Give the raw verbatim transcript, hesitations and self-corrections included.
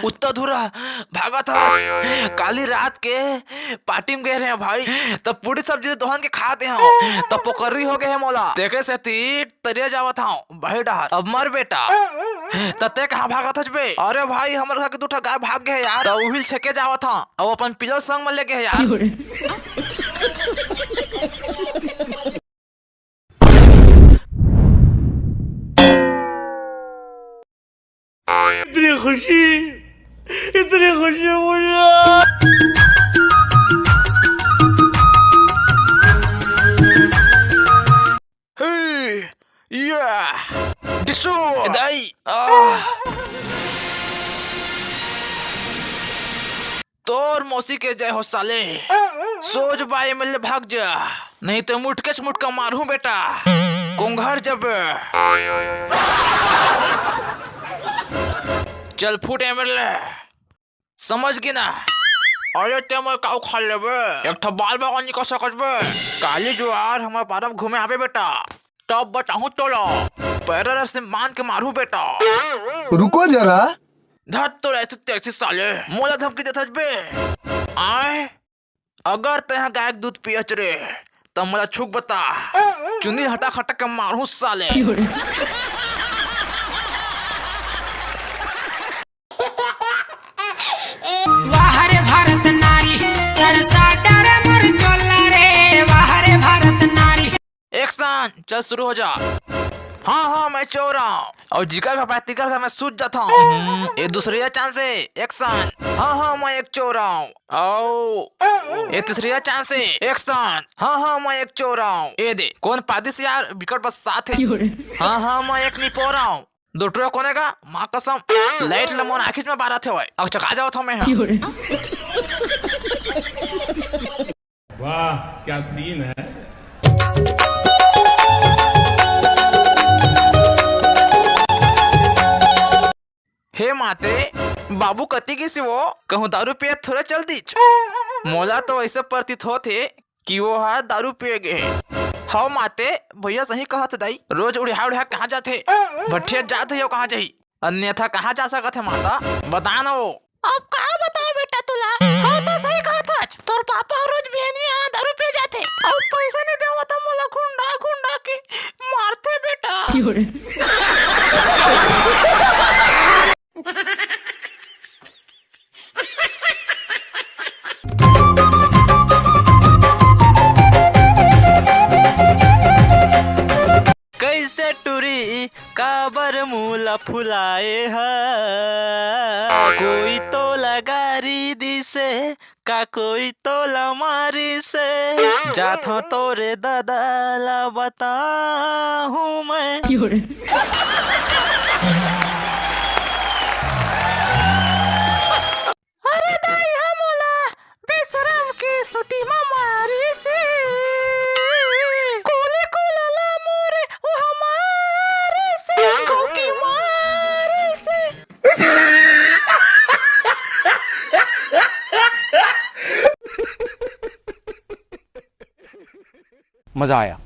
उत्ता धुरा भागत हस। काली रात के पार्टी में गे रहे भाई, तब पूरी सब्जी दोहन के खा दे हव, तब पोकरी हो गए हे मोला। तेकरे सेती तरिया जावत हव भाई डहर। अब मर बेटा, त ते कहाँ भागत हस बे? अरे भाई, हमर घर के दू ठा गाय भाग गए हे यार, त उहिल छेके जावत हव, अउ अपन पिलो संग में लेगे हे यार। इतनी खुशी, इतनी खुशी मुझे। हे, या, डिस्टो, दाई, आ। तोर मौसी के जय हो साले। सोच बाई मिल भाग जा, नहीं तो मुटकेच मुटका मारू बेटा। कोंघर जब चल फूट एमएलए, समझ गे ना? अरे ते मोर का उखाड़ लेबे, एक ठो बाल बगान निकाल सकत बे। काली जुआर हमर पारम घूमे आबे बेटा, तब बचाहूँ तोला। पैरा से बांध के मारू बेटा। रुको जरा। धत तोर ऐसे तैसे साले, मोला धमकी देथस बे। आय, अगर तेहा गाय के दूध पियच रे, त मोला छुक बता, चुन्नी हटा खटा के मारू साले। वाह रे भारत नारी, तरसा डरे मोर चोला रे, वाह रे भारत नारी। एक्शन, चल शुरू हो जा। हाँ हाँ, मैं चोर हूँ, अउ जिकर घर पाए तिकर घर में सूत जाता हूँ। हम्म, ये दूसरी चांस हे। एक्शन, हाँ हाँ, मैं एक चोर हूँ, अउ ये तीसरी चांस हे। एक्शन, हाँ हाँ, मैं एक चोर हूँ। ये दे, कोन पादिस यार, बिकट बस साथ हे। हाँ हाँ, मैं एक निपोर हूँ। दो टुरा कोने का, माँ कसम, लाइट लमोन आँखिच में बारत हे भाई। अब चका जावत हूँ मैं, हाँ। वाह, क्या सीन है। हे माते, बाबू कति गिस वो? कहूँ दारू पियत थोड़े चल दीच। मोला तो ऐसे प्रतीत होत हे कि वो ह दारू पिए गे हे। हव माते, भैया सही कहत हे दाई, रोज उड़िहा उड़िहा कहाँ जाथे? भट्ठिया जात हे, कहाँ जाही? अन्यथा कहाँ जा सकत हे माता? बता न वो। अब का बताओ बेटा तुला, हव तो सही कहत हच, तोर पापा रोज बिहनिया दारू पिए जाथे, अउ पैसा नहीं देवत त मोला घुंडा घुंडा के मारथे बेटा। कैसे टुरी काबर मुला फुलाए हा, कोई तोला गारी दिसे, का कोई तोला मारिसे, जाथों तोरे दादा ला बताहूँ मैं। अरे दाई हा मोला बेशरम के सुटी मा मारिसे। कोले कोला ला मोरे ओ हमारिसे। कोकी मारिसे। मजा आया।